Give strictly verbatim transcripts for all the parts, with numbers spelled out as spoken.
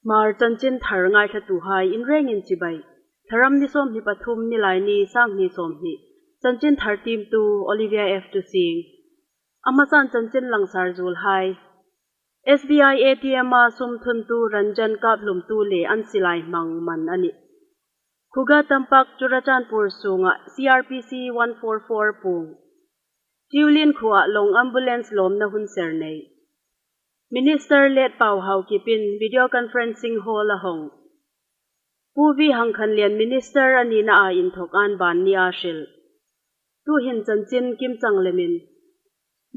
Hmar chanchin thar ngaithlatuhai inrengin chibai. Thlaram ni sawmhni pathum, Nilaini, sanghni sawmhni. Chanchin thar tiemtu Olivia F. Tusing. A hmasan chanchin langsar zuolhai. S B I A T M-a sum thuntu Ranjan kaphlumtu le an silai hmang man a nih. Khuga Tampak Churachandpur sunga C R P C one four four puong. Tiulin khuoa long ambulance lawmna hun ser nei. Minister Letpau Haokipin video conferencing hall a hawng. Pu V. Hangkhanlian Minister a nina a inthawk an ban ni a hril. Tuhin chanchin kimchang lemin.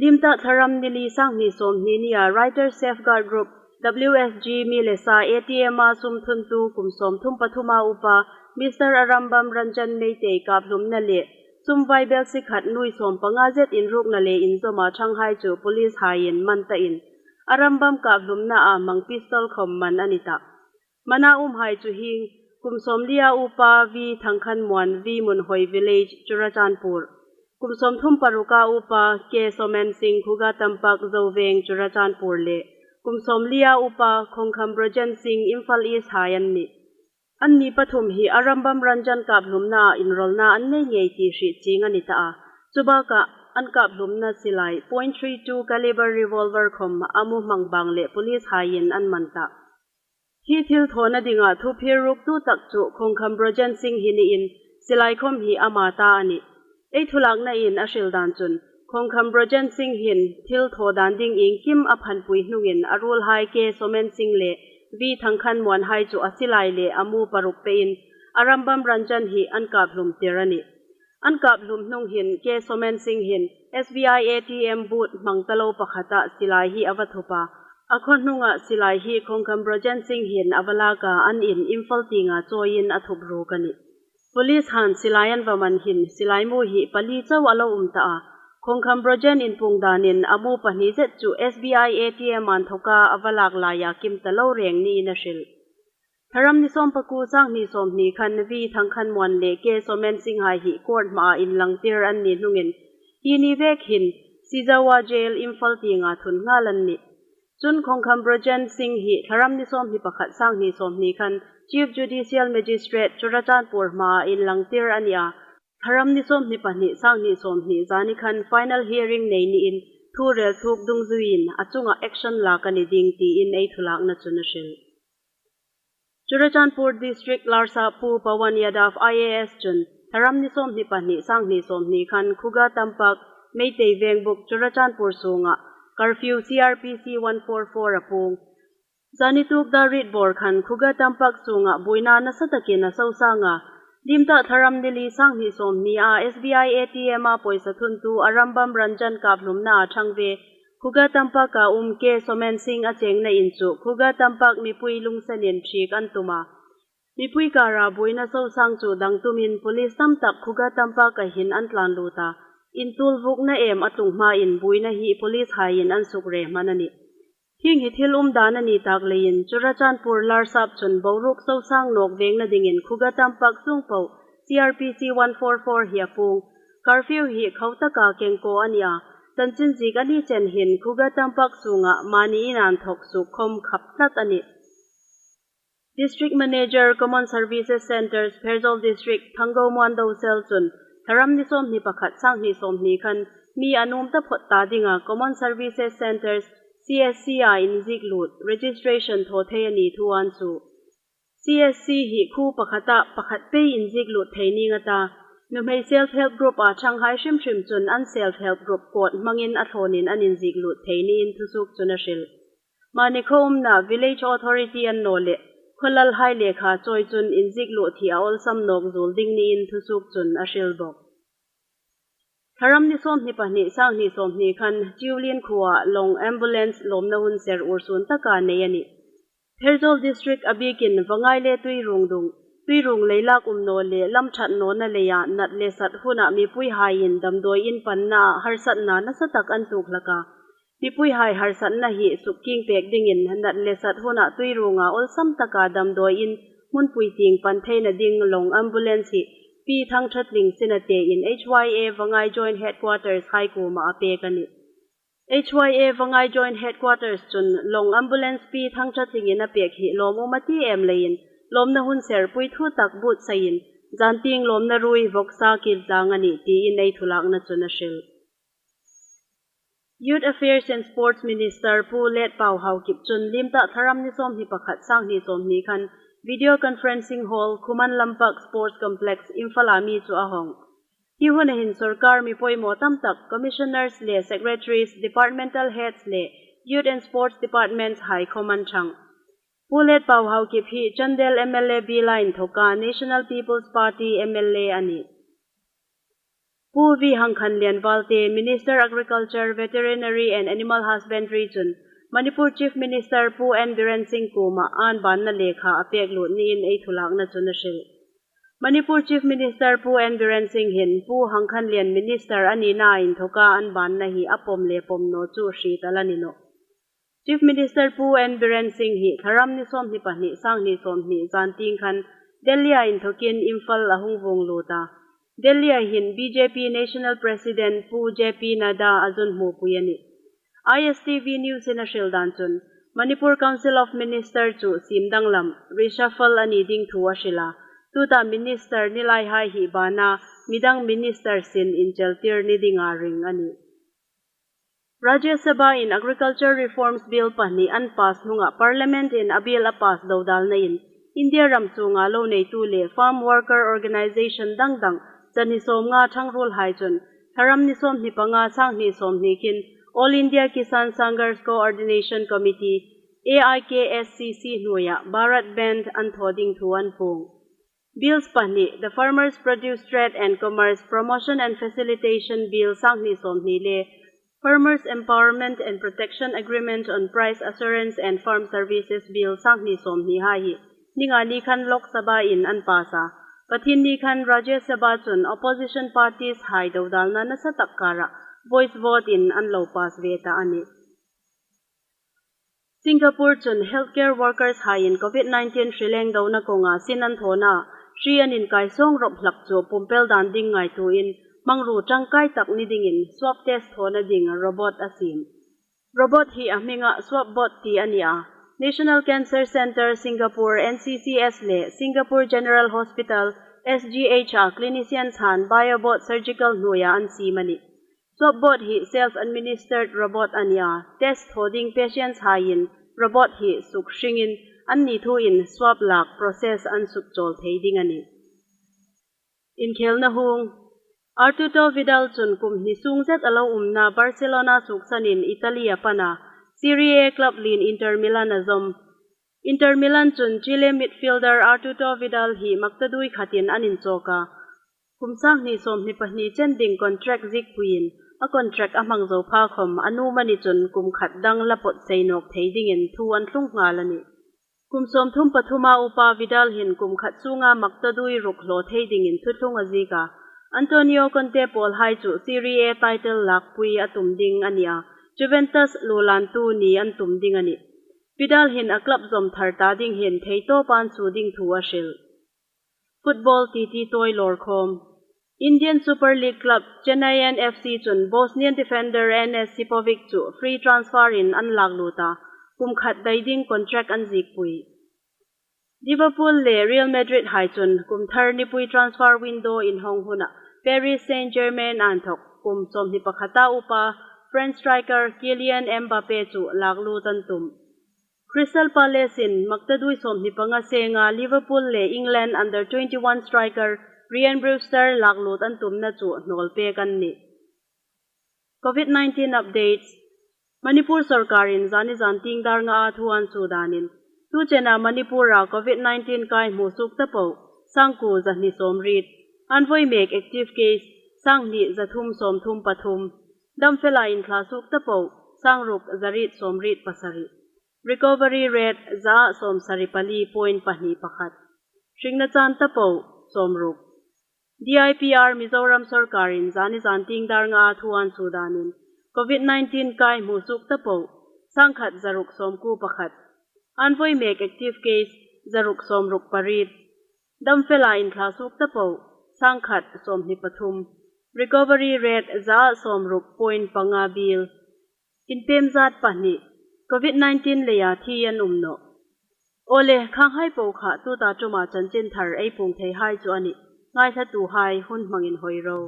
Limtak Thlaram ni li, sanghni sawmhni nia Writers Safeguard Group, W S G, mi le sa A T M-a sum thuntu kum sawmthum pathuma upa Mister Arambam Ranjan Meitei kaphlumna le sum vaibelsie khat nuoi sawmpanga zet inrukna le inzawma thanghai chu police haiin man ta in, Arambam kaphlumna a hmang pistol khawm man a ni tah. Mana umhai chu hieng, kum sawmlia upa V. Thangkhanmuan, V. Munhoi Village, Churachandpur. Kum sawmthum paruka upa K. Somensing, Khuga Tampak, Zoveng, Churachandpur le kum sawmlia upa Khongkham Brojen Singh, Imphal East hai an nih. Anni pathum hi Arambam Ranjan kaphlumna inrawlna an nei ngei ti hriet chieng a ni tah a. Chubakah an kaphlumna silai point three two caliber revolver khawm a mu hmang bang le police haiin an man tah. Hi thil thawna dinga thu phir ruktu tak chu Khongkham Brojen Singh hi niin, silai khawm hi ama ta a nih. Ei thulaknain a hril dan chun, Khongkham Brojen Singh hin thil thaw dan ding iengkim a phanpui hnungin a ruolhai K. Somensing le V. Thangkhanmuan hai chu a silai le a mu paruk pein Arambam Ranjan hi an kaphlum tir a nih. An kaphlum hnung hin K. Somensing hin S B I A T M booth hmang ta lo pakhata silai hi a va thup a. A khaw hnunga silai hi Khongkham Brojen Singh hin a va lak a, an in Imphal tienga chawiin a thup ruk a nih. Police han silai an va man hin silai mu hi pali chau a lo um tah a. Khongkham Brojen inpuong danin a mu pahni zet chu S B I A T M inthawka a va lak laia kim ta lo reng niin a hril. Thlaram ni sawmpakuo, sanghni sawmhni khan V. Thangkhanmuan le K. Somensing hai hi court hmaa inlang tir an ni hnungin, hi ni vek hin Sizawa Jail, Imphal tienga thun nghal an nih. Chun Khongkham Brojen Singh hi Thlaram ni sawmhni pakhat, sanghni sawmhni khan Chief Judicial Magistrate Churachandpur hmaa inlang tir a ni a. Thlaram ni sawmhni pahni, sanghni sawmhni zani khan final hearing nei niin thu rel thuk dungzuiin a chunga action lak a ni ding tiin ei thulakna chun a hril. Churachandpur District Larsap Pu Pawan Yadav I A S chun Thlaram ni sawmhni pahni, sanghni sawmhni khan Khuga Tampak, Meitei Vengbuk, Churachandpur sunga curfew C R P C one four four a puong. Zani tukda riet bawr khan Khuga Tampak sunga buoina nasa takin a sosang a. Limtak Thlaram ni li, sanghni sawmhni a S B I A T M-a pawisa thuntu Arambam Ranjan kaphlumna a thang ve Khuga Tampaka um K. Somensing a chengna in chu Khuga Tampak mipui lungsenin thik an tum a. Mipui kara buoina sosang chu dang tumin police tam tak Khuga Tampaka hin an tlan lut a. Intuol vukna em a tlung hmain buoina hi police haiin an suk rehman a nih. Hieng hi thil um dan a ni tak leiin Churachandpur Larsap chun boruok sosang nawk vengna dingin Khuga Tampak sung po C R P C one four four hi a puong. Curfew hi khau taka kengkaw a ni a. Chanchin ziek a ni chen hin Khuga Tampak sunga mani in inthawk suk khawm khap tlat a nih. District Manager, Common Services Centres, Pherzawl District, Thangou Muandosel chun Thlaram ni sawmhni pakhat, sanghni sawmhni khan mi a nuom taphot ta dinga Common Services Centres, C S C-a inziek lut registration thaw thei a ni thu an suo. C S C hi khuo pakhata pakhat pei inziek lut thei ning a ta. Nuhmei self help group-a thanghai hrim hrim chun an self help group code hmangin a thlawnin an inziek lut thei niin thusuok chun a hril. Mani khaw umna Village Authority an naw le khaw lalhai lekha chawi chun inziek lut hi a awlsam nawk zuol ding niin thusuok chun a hril bawk. Thlaram ni sawmhni pahni, sanghni sawmhni khan Tiulin khuoa long ambulance lawmna hun ser ursun taka nei a nih. Pherzawl District a bikin Vangai le Tuiruong dung, Tuiruong leilak um naw le lam ṭhat nawna leia nat le sat huna mipuihaiin damdawiin panna harsatna nasa tak an tuok hlak a. Mipuihai harsatna hi sukkieng pek dingin nat le sat huna Tuiruonga awlsam taka damdawiin hmunpui tieng pan theina ding long ambulance hi Pi Thangthatling Sinate in H Y A Vangai Joint Headquarters hai kuoma a pek a nih. H Y A Vangai Joint Headquarters chun long ambulance pi Thangṭhathingin a pek hi lawmum a ti em leiin, lawmna hun serpui thu tak buotsaiin, zantieng lawmna ruoi vawksa kil tlang a nih tiin ei thulakna chun a hril. Youth Affairs and Sports Minister Pu Letpau Haokip chun lim ta Thlaram ni sawmhni pakhat, sanghni sawmhni khan Video Conferencing Hall, Khuman Lampak Sports Complex, Imphal-a mi chu a hawng. Hi huna hin sorkar mi poimaw tam tak, commissioners le secretaries, departmental heads le youth and sports departments hai khawm an ṭhang. Pu Letpau Haokip hi Chandel M L A Bial-a inthoka National People's Party M L A a nih. Pu V Hangkhanlian Valte, Minister Agriculture, Veterinary and Animal Husbandry chun Manipur Chief Minister Pu N Biren Singh kuoma an banna lekha a pek lut niin ei thulakna chun a hril. Manipur Chief Minister Pu N Biren Singh hin Pu Hangkhanlian Minister a nina inthoka an banna hi a pawm le pawm naw chu hriet a la ni nawh. Chief Minister Pu N Biren Singh hi Thlaram ni sawmhni pahni, sanghni sawmhni zantieng khan Delhi-a inthokin Imphal a hung vuong lut a. Delhi-a hin B J P National President Pu J P Nadda a zun hmupui a nih. I S T V News-in a hril dan chun, Manipur Council of Minister chu siem danglam, reshuffle a ni ding thu a hril a, tuta minister ni laihai hi bana midang minister sin incheltir ni dinga ring a nih. Rajya Sabha-in Agriculture Reforms Bill pahni an pass hnunga Parliament-in a bill a pass dodalnain, India ram chunga lo neitu le farm worker organization dang dang zahni sawmnga ṭhangruolhai chun Thlaram ni sawmhni panga, sanghni sawmhni khin All India Kisan Sanghars Coordination Committee, A I K S C C hnuoia Bharat Bandh an thaw ding thu an puong. Bills pahni, the Farmers Produce Trade and Commerce Promotion and Facilitation Bill sanghni sawmhni le Farmers Empowerment and Protection Agreement on Price Assurance and Farm Services Bill sanghni sawmhni hai hi ninga ni khan Lok Sabha-in an pass a. Pathienni khan Rajya Sabha chun opposition parties hai dodalna nasa tak kara voice vote-in an lo pass ve ta a nih. Singapore chun healthcare workers haiin COVID nineteen hri lengdona kawnga sin an thawna hri an inkai sawng rawp hlak chu pumpel dan ding ngaituoin hmangruo ṭangkai tak ni dingin swab test thawna ding robot a siem. Robot hi a hminga Swab Bot ti a ni a. National Cancer Centre Singapore, N C C S le Singapore General Hospital, S G H-a clinicians han BioBot Surgical hnuoia an siem a nih. Swab Bot hi self-administered robot a ni a, test thaw ding patients haiin robot hi suk hringin anni thuin swab lak process an suk chawl thei ding a nih. Inkhelna hung. Arturo Vidal chun kum hni sung zet a lo umna Barcelona suksanin Italy a pan a, Serie A club lien Inter Milan a zawm. Inter Milan chun Chile midfielder Arturo Vidal hi maktaduoi khatin an inchawk a, kum sanghni sawmhni pahni chen ding contract ziekpuiin a contract a hmang zo pha khawm a nuom a ni chun kum khat dang la pawt sei nawk thei dingin thu an thlung nghal a nih. Kum sawmthum pathuma upa Vidal hin kum khat sunga maktaduoi ruk hlaw thei dingin thuthlung a ziek a. Antonio Conte pawlhai chu Serie A title lakpui a tum ding a ni a, Juventus lulantu ni an tum ding a nih. Vidal hin a club zawm thar ta ding hin theitawpa an suo ding thu a hril. Football titi tawi lawr khawm. Indian Super League club Chennaiyin F C chun Bosnian defender Enes Sipovic chu free transfer-in an lak lut a, kum khat dai ding contract an ziekpui. Liverpool le Real Madrid hai chun kum thar nipui transfer window inhawng huna Paris Saint-Germain a inthok kum sawmhni pakhata upa French striker Kylian Mbappe chu lak lut an tum. Crystal Palace-in maktaduoi sawmhni panga senga Liverpool le England under twenty-one striker Ryan Brewster lak lut an tumna chu hnawl pek an nih. COVID nineteen updates. Manipur sorkarin zani zantieng dar ngaa thu an suo danin, tu chena Manipura COVID nineteen kai hmusuok ta po sangkuo zahni sawmriet. An voi mek active case sanghni zathum sawmthum pathum. Damfela inthla suok ta po sangruk zariet sawmriet pasari. Recovery rate za sawmsari pali point pahni pakhat. Hringna chan ta po sawmruk. D I P R Mizoram sorkarin zani zantieng dar ngaa thu an suo danin, COVID nineteen kai hmusuok ta po sangkhat zaruk sawmkuo pakhat. An voi mek active case zaruk sawmruk pariet. Damfela inthla suok ta po sangkhat sawmhni pathum. Recovery rate za sawmruk point panga biel. Inpem zat pahni. Covid nineteen leia thi an um nawh. Awle, khanghai po kha tuta ṭuma chanchin thar ei puong theihai chu a nih. Ngaithlatuhai hun hmangin hawi ro.